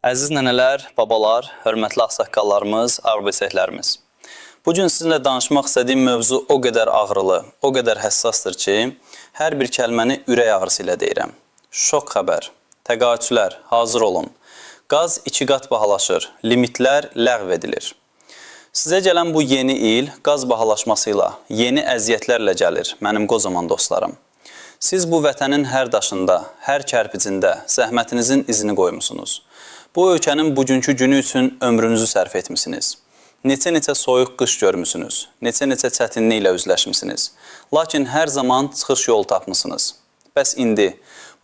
Əziz nənələr, babalar, hörmətli ağsaqqallarımız, ağbesəklərimiz. Bu gün sizinlə danışmaq istədiyim mövzu o qədər ağrılı, o qədər həssasdır ki, hər bir kəlməni ürək ağrısı ilə deyirəm. Şok xəbər. Təqaüdçülər, hazır olun. Qaz 2 qat bahalaşır, limitlər ləğv edilir. Sizə gələn bu yeni il qaz bahalaşması ilə, yeni əziyyətlərlə gəlir, mənim qocaman dostlarım. Siz bu vətənin hər daşında, hər kərpicində zəhmətinizin izini qoymusunuz. Bu ölkənin bugünkü günü üçün ömrünüzü sərf etmisiniz. Neçə-neçə soyuq qış görmüsünüz, neçə-neçə çətinliklə üzləşmisiniz. Lakin hər zaman çıxış yolu tapmısınız. Bəs indi,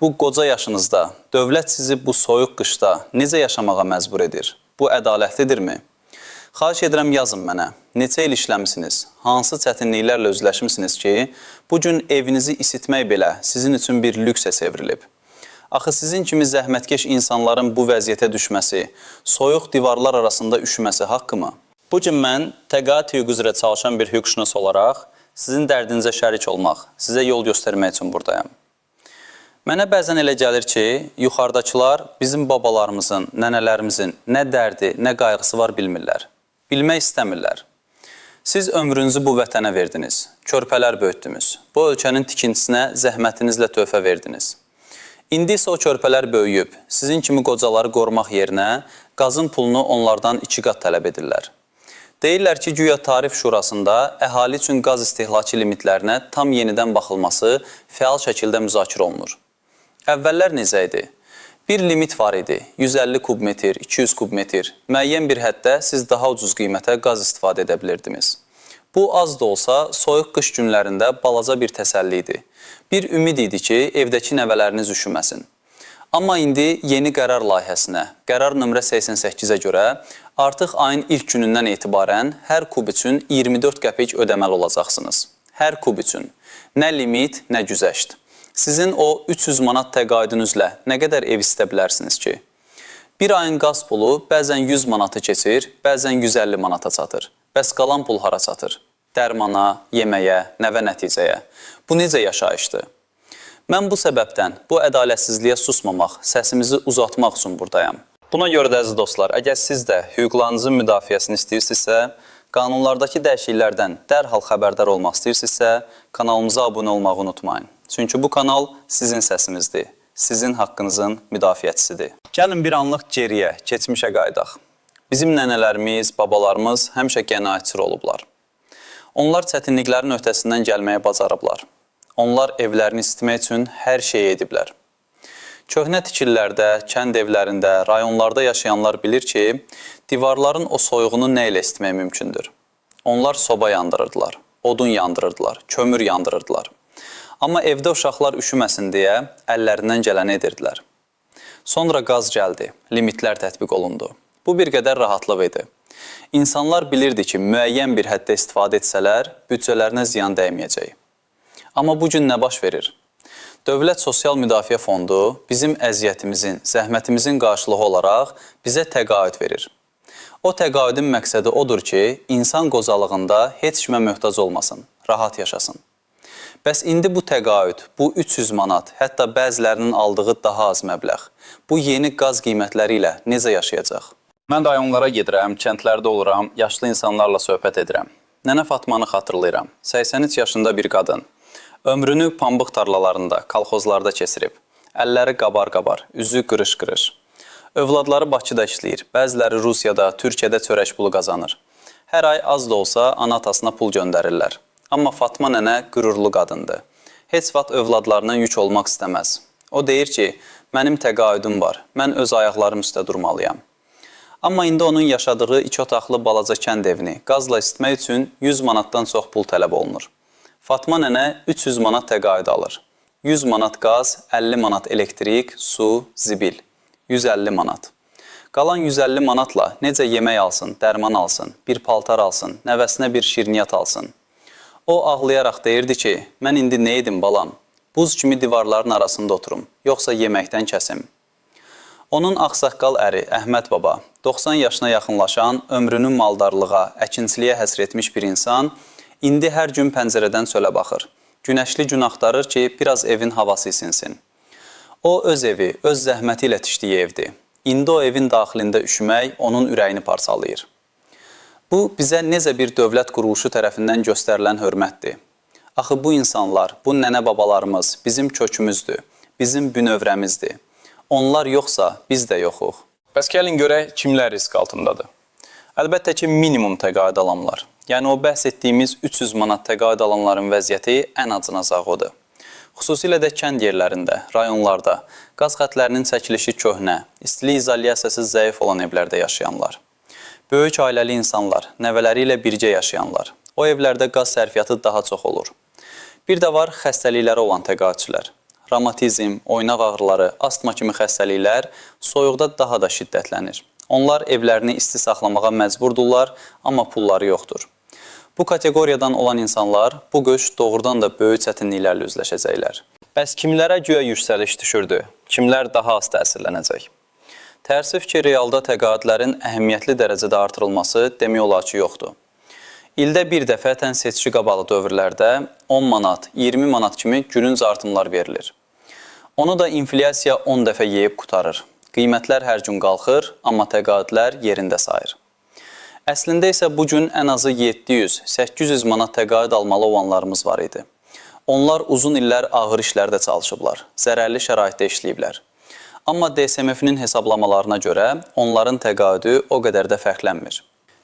bu qoca yaşınızda dövlət sizi bu soyuq qışda necə yaşamağa məcbur edir? Bu ədalətlidirmi? Xahiş edirəm yazın mənə. Neçə il işləmisiniz? Hansı çətinliklərlə üzləşmisiniz ki, bu gün evinizi isitmək belə sizin üçün bir lüksə çevrilib? Axı sizin kimi zəhmətkeş insanların bu vəziyyətə düşməsi, soyuq divarlar arasında üşüməsi haqqımı? Bu gün mən təqaüd hüququ üzrə çalışan bir hüquqşünas olaraq sizin dərdinizə şərik olmaq, sizə yol göstərmək üçün buradayam. Mənə bəzən elə gəlir ki, yuxarıdakılar bizim babalarımızın, nənələrimizin nə dərdi, nə qayğısı var bilmirlər. Bilmək istəmirlər. Siz ömrünüzü bu vətənə verdiniz, körpələr böyütdünüz. Bu ölkənin tikintisinə zəhmətinizlə töhfə verdiniz. İndi isə o körpələr böyüyüb, sizin kimi qocaları qorumaq yerinə qazın pulunu onlardan 2 qat tələb edirlər. Deyirlər ki, güya Tarif Şurasında əhali üçün qaz istehlakı limitlərinə tam yenidən baxılması fəal şəkildə müzakirə olunur. Əvvəllər necə idi? Bir limit var idi, 150 kubmetr, 200 kubmetr. Müəyyən bir həddə siz daha ucuz qiymətə qaz istifadə edə bilirdiniz. Bu az da olsa soyuq qış günlərində balaca bir təsəlli idi. Bir ümid idi ki, evdəki nəvələriniz üşüməsin. Amma indi yeni qərar layihəsinə, qərar nömrə 88-ə görə artıq ayın ilk günündən etibarən hər kub üçün 24 qəpik ödəməli olacaqsınız. Hər kub üçün. Nə limit, nə güzəşt. Sizin o 300 manat təqaüdünüzlə nə qədər ev istə bilərsiniz ki? Bir ayın qaz pulu bəzən 100 manatı keçir, bəzən 150 manata çatır. Bəs qalan pul hara çatır? Dərmana, yeməyə, nəvə nəticəyə. Bu necə yaşayışdır? Mən bu səbəbdən bu ədalətsizliyə susmamaq, səsimizi uzatmaq üçün buradayam. Buna görə də əziz dostlar, əgər siz də hüquqlarınızın müdafiəsini istəyirsinizsə, qanunlardakı dəyişikliklərdən dərhal xəbərdar olmaq istəyirsinizsə, kanalımıza abunə olmağı unutmayın. Çünki bu kanal sizin səsimizdir, sizin haqqınızın müdafiəçisidir. Gəlin bir anlıq geriyə, keçmişə qayıdaq. Bizim nənələrimiz, babalarımız həmişə qənaətçil olublar. Onlar çətinliklərin öhdəsindən gəlməyi bacarıblar. Onlar evlərini isitmək üçün hər şeyi ediblər. Köhnə tikililərdə, kənd evlərində, rayonlarda yaşayanlar bilir ki, divarların o soyuğunu nə ilə isitmək mümkündür. Onlar soba yandırırdılar, odun yandırırdılar, kömür yandırırdılar. Amma evdə uşaqlar üşüməsin deyə əllərindən gələni edirdilər. Sonra qaz gəldi, limitlər tətbiq olundu. Bu bir qədər rahatlıq idi. İnsanlar bilirdi ki, müəyyən bir həddə istifadə etsələr, büdcələrinə ziyan dəyməyəcək. Amma bu gün nə baş verir? Dövlət Sosial Müdafiə Fondu bizim əziyyətimizin, zəhmətimizin qarşılığı olaraq bizə təqaüd verir. O təqaüdün məqsədi odur ki, insan qocalığında heç kimə möhtac olmasın, rahat yaşasın. Bəs indi bu təqaüd, bu 300 manat, hətta bəzilərinin aldığı daha az məbləğ, bu yeni qaz qiymətləri ilə necə yaşayacaq? Mən rayonlara gedirəm, kəndlərdə oluram, yaşlı insanlarla söhbət edirəm. Nənə Fatmanı xatırlayıram. 83 yaşında bir qadın. Ömrünü pambıq tarlalarında, kolxozlarda keçirib. Əlləri qabar-qabar, üzü qırış-qırış. Övladları Bakıda işləyir. Bəziləri Rusiyada, Türkiyədə çörək pulu qazanır. Hər ay az da olsa ana-atasına pul göndərirlər. Amma Fatma nənə qürurlu qadındır. Heç vaxt övladlarına yük olmaq istəməz. O deyir ki, mənim təqaüdüm var, mən öz ayaqlarım üstə durmalıyam. Amma indi onun yaşadığı 2 otaqlı balaca kənd evini qazla isitmək üçün 100 manatdan çox pul tələb olunur. Fatma nənə 300 manat təqaüd alır. 100 manat qaz, 50 manat elektrik, su, zibil. 150 manat. Qalan 150 manatla necə yemək alsın, dərman alsın, bir paltar alsın, nəvəsinə bir şirniyyat alsın. O ağlayaraq deyirdi ki, mən indi nə edim balam? Buz kimi divarların arasında oturum, yoxsa yeməkdən kəsim. Onun ağsaqqal əri Əhməd baba, 90 yaşına yaxınlaşan, ömrünü maldarlığa, əkinçiliyə həsr etmiş bir insan, indi hər gün pəncərədən çölə baxır. Günəşli gün axtarır ki, biraz evin havası isinsin. O öz evi, öz zəhməti ilə tikdiyi evdir. İndi o evin daxilində üşümək onun ürəyini parçalayır. Bu, bizə necə bir dövlət quruluşu tərəfindən göstərilən hörmətdir? Axı bu insanlar, bu nənə-babalarımız bizim kökümüzdür, bizim bünövrəmizdir. Onlar yoxsa biz də yoxuq. Bəs gəlin görək kimlər risk altındadır? Əlbəttə ki, minimum təqaüd alanlar. Yəni o bəhs etdiyimiz 300 manat təqaüd alanların vəziyyəti ən acınacaqlıdır. Xüsusilə də kənd yerlərində, rayonlarda qaz xətlərinin çəkilişi köhnə, istilik izolyasiyası zəif olan evlərdə yaşayanlar. Böyük ailəli insanlar, nəvələri ilə birgə yaşayanlar. O evlərdə qaz sərfiyyatı daha çox olur. Bir də var xəstəlikləri olan təqaüdçülər. Revmatizm, oynaq ağrıları, astma kimi xəstəliklər soyuqda daha da şiddətlənir. Onlar evlərini isti saxlamağa məcburdurlar, amma pulları yoxdur. Bu kateqoriyadan olan insanlar bu qış doğrudan da böyük çətinliklərlə üzləşəcəklər. Bəs kimlərə güya yüksəliş düşürdü? Kimlər daha az təsirlənəcək? Təəssüf ki, realda təqaüdlərin əhəmiyyətli dərəcədə artırılması demək olar ki, yoxdur. İldə bir dəfə tən seçki qabağı dövrlərdə 10 manat, 20 manat kimi gülünc artımlar verilir. Onu da inflyasiya 10 dəfə yeyib qutarır. Qiymətlər hər gün qalxır, amma təqaüdlər yerində sayır. Əslində isə bu gün ən azı 700-800 manat təqaüd almalı olanlarımız var idi. Onlar uzun illər ağır işlərdə çalışıblar, zərərli şəraitdə işləyiblər. Amma DSMF-nin hesablamalarına görə onların təqaüdü o qədər də fərqlənmir.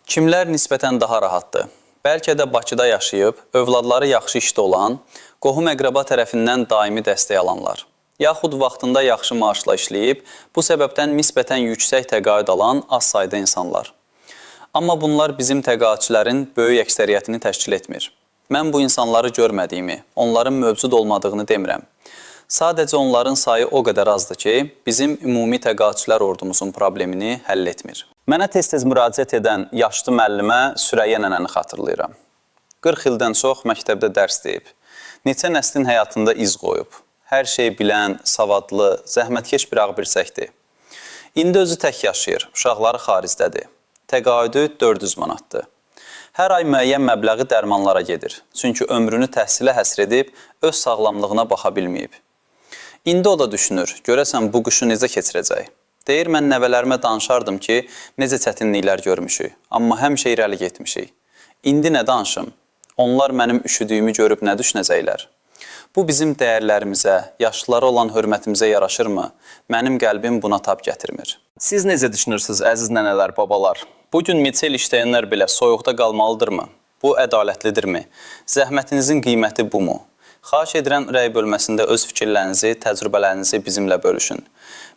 Kimlər nisbətən daha rahatdır? Bəlkə də Bakıda yaşayıb, övladları yaxşı işdə olan, qohum-əqrəba tərəfindən daimi dəstək alanlar. Yaxud vaxtında yaxşı maaşla işləyib, bu səbəbdən nisbətən yüksək təqaüd alan az sayda insanlar. Amma bunlar bizim təqaüdçülərin böyük əksəriyyətini təşkil etmir. Mən bu insanları görmədiyimi, onların mövcud olmadığını demirəm. Sadəcə onların sayı o qədər azdır ki, bizim ümumi təqaüdçülər ordumuzun problemini həll etmir. Mənə tez-tez müraciət edən yaşlı müəllimə Sürəyya nənəni xatırlayıram. 40 ildən çox məktəbdə dərs deyib. Neçə nəslin həyatında iz qoyub. Hər şeyi bilən, savadlı, zəhmətkeş bir ağbirsəkdir. İndi özü tək yaşayır, uşaqları xaricdədir. Təqaüdü 400 manatdır. Hər ay müəyyən məbləği dərmanlara gedir. Çünki ömrünü təhsilə həsr edib, öz sağlamlığına baxa bilməyib. İndi o da düşünür, görəsən bu qışı necə keçirəcək? Deyir, mən nəvələrimə danışardım ki, necə çətinliklər görmüşük, amma həmişə irəli getmişik. İndi nə danışım? Onlar mənim üşüdüyümü görüb nə düşünəcəklər? Bu bizim dəyərlərimizə, yaşlılara olan hörmətimizə yaraşırmı? Mənim qəlbim buna tab gətirmir. Siz necə düşünürsünüz, əziz nənələr, babalar? Bu gün mitsel işləyənlər belə soyuqda qalmalıdırmı? Bu ədalətlidirmi? Zəhmətinizin qiyməti bu mu? Xahiş edirəm, rəy bölməsində öz fikirlərinizi, təcrübələrinizi bizimlə bölüşün.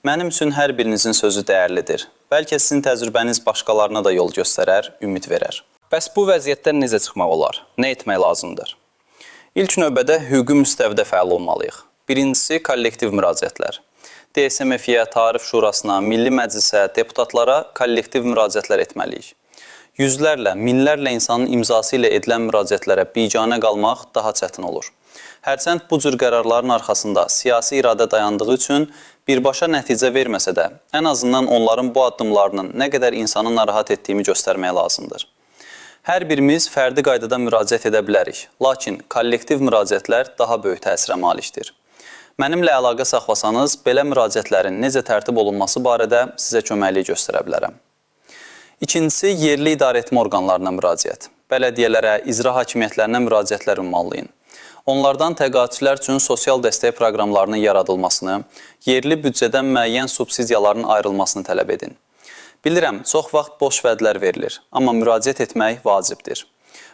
Mənim üçün hər birinizin sözü dəyərlidir. Bəlkə sizin təcrübəniz başqalarına da yol göstərər, ümid verər. Bəs bu vəziyyətdən necə çıxmaq olar? Nə etmək lazımdır? İlk növbədə hüquqi müstəvidə fəal olmalıyıq. Birincisi, kollektiv müraciətlər. DSMF-yə, Tarif Şurasına, Milli Məclisə, deputatlara kollektiv müraciətlər etməliyik. Yüzlərlə, minlərlə insanın imzası ilə edilən müraciətlərə biganə qalmaq daha çətin olur. Hərçənd bu cür qərarların arxasında siyasi iradə dayandığı üçün birbaşa nəticə verməsə də, ən azından onların bu addımlarının nə qədər insanı narahat etdiyini göstərmək lazımdır. Hər birimiz fərdi qaydada müraciət edə bilərik, lakin kollektiv müraciətlər daha böyük təsirə malikdir. Mənimlə əlaqə saxlasanız, belə müraciətlərin necə tərtib olunması barədə sizə köməklik göstərə bilərəm. İkincisi, yerli idarəetmə orqanlarına müraciət. Bələdiyyələrə, icra hakimiyyətlərinə müraciətlər ünvanlayın. Onlardan təqaüdçülər üçün sosial dəstək proqramlarının yaradılmasını, yerli büdcədən müəyyən subsidiyaların ayrılmasını tələb edin. Bilirəm, çox vaxt boş vədlər verilir, amma müraciət etmək vacibdir.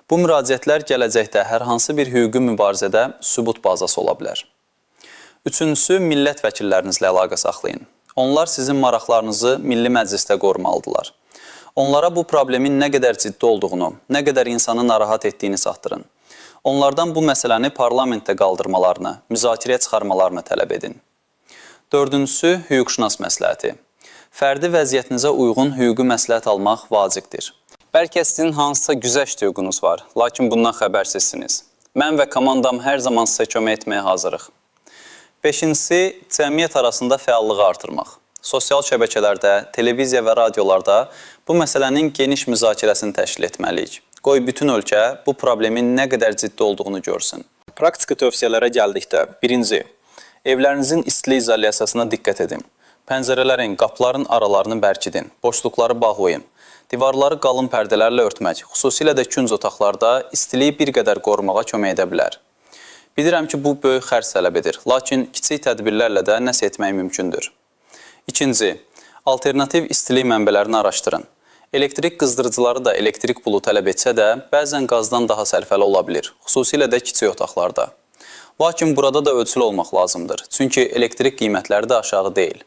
Bu müraciətlər gələcəkdə hər hansı bir hüquqi mübarizədə sübut bazası ola bilər. Üçüncüsü, millət vəkillərinizlə əlaqə saxlayın. Onlar sizin maraqlarınızı Milli Məclisdə qorumalıdırlar. Onlara bu problemin nə qədər ciddi olduğunu, nə qədər insanı narahat etdiyini çatdırın. Onlardan bu məsələni parlamentdə qaldırmalarını, müzakirəyə çıxarmalarını tələb edin. Dördüncüsü, hüquqşünas məsləhəti. Fərdi vəziyyətinizə uyğun hüquqi məsləhət almaq vacibdir. Bəlkə sizin hansısa güzəşt hüququnuz var, lakin bundan xəbərsizsiniz. Mən və komandam hər zaman sizə kömək etməyə hazırıq. Beşincisi, cəmiyyət arasında fəallığı artırmaq. Sosial şəbəkələrdə, televiziya və radiolarda bu məsələnin geniş müzakirəsini təşkil etməliyik. Qoy bütün ölkə bu problemin nə qədər ciddi olduğunu görsün. Praktiki tövsiyələrə gəldikdə, birinci, evlərinizin istilik izolyasiyasına diqqət edin. Pəncərələrin, qapıların aralarını bərkidin, boşluqları bağlayın. Divarları qalın pərdələrlə örtmək, xüsusilə də künc otaqlarda istiliyi bir qədər qorumağa kömək edə bilər. Bilirəm ki, bu böyük xərc tələb edir, lakin kiçik tədbirlərlə də nəsə etmək mümkündür. İkinci, alternativ istilik mənbələrini araşdırın. Elektrik qızdırıcıları da elektrik pulu tələb etsə də, bəzən qazdan daha sərfəli ola bilir, xüsusilə də kiçik otaqlarda. Lakin burada da ölçülü olmaq lazımdır, çünki elektrik qiymətləri də aşağı deyil.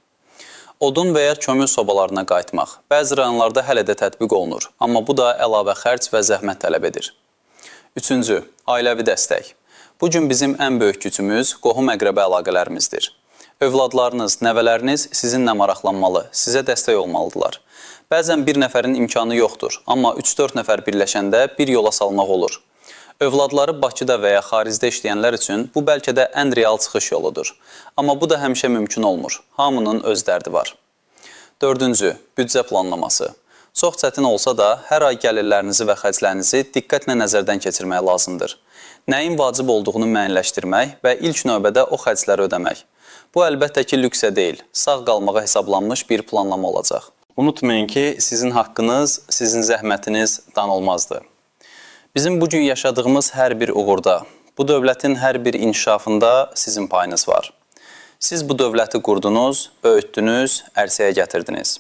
Odun və ya kömür sobalarına qayıtmaq bəzi rayonlarda hələ də tətbiq olunur, amma bu da əlavə xərc və zəhmət tələb edir. Üçüncü, ailəvi dəstək. Bu gün bizim ən böyük gücümüz qohum-əqrəba əlaqələrimizdir. Övladlarınız, nəvələriniz sizinlə maraqlanmalı, sizə dəstək olmalıdırlar. Bəzən bir nəfərin imkanı yoxdur, amma 3-4 nəfər birləşəndə bir yola salmaq olur. Övladları Bakıda və ya xaricdə işləyənlər üçün bu bəlkə də ən real çıxış yoludur. Amma bu da həmişə mümkün olmur. Hamının öz dərdi var. Dördüncü, büdcə planlaması. Çox çətin olsa da, hər ay gəlirlərinizi və xərclərinizi diqqətlə nəzərdən keçirmək lazımdır. Nəyin vacib olduğunu müəyyənləşdirmək və ilk növbədə o xərcləri ödəmək. Bu əlbəttə ki, lüksə deyil, sağ qalmağa hesablanmış bir planlama olacaq. Unutmayın ki, sizin haqqınız, sizin zəhmətiniz danılmazdır. Bizim bu gün yaşadığımız hər bir uğurda, bu dövlətin hər bir inkişafında sizin payınız var. Siz bu dövləti qurdunuz, böyütdünüz, ərsəyə gətirdiniz.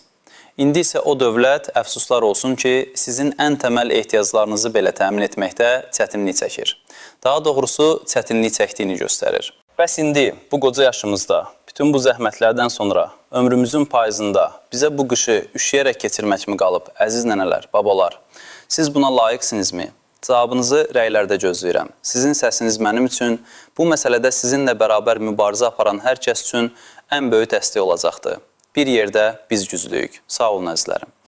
İndi isə o dövlət, əfsuslar olsun ki, sizin ən təməl ehtiyaclarınızı belə təmin etməkdə çətinlik çəkir. Daha doğrusu, çətinlik çəkdiyini göstərir. Bəs indi, bu qoca yaşımızda, bütün bu zəhmətlərdən sonra, ömrümüzün payızında bizə bu qışı üşüyərək keçirmək mi qalıb, əziz nənələr, babalar? Siz buna layiqsinizmi? Cavabınızı rəylərdə gözləyirəm. Sizin səsiniz mənim üçün, bu məsələdə sizinlə bərabər mübarizə aparan hər kəs üçün ən böyük dəstək olacaqdır. Bir yerdə biz güclüyük. Sağ olun əzizlərim.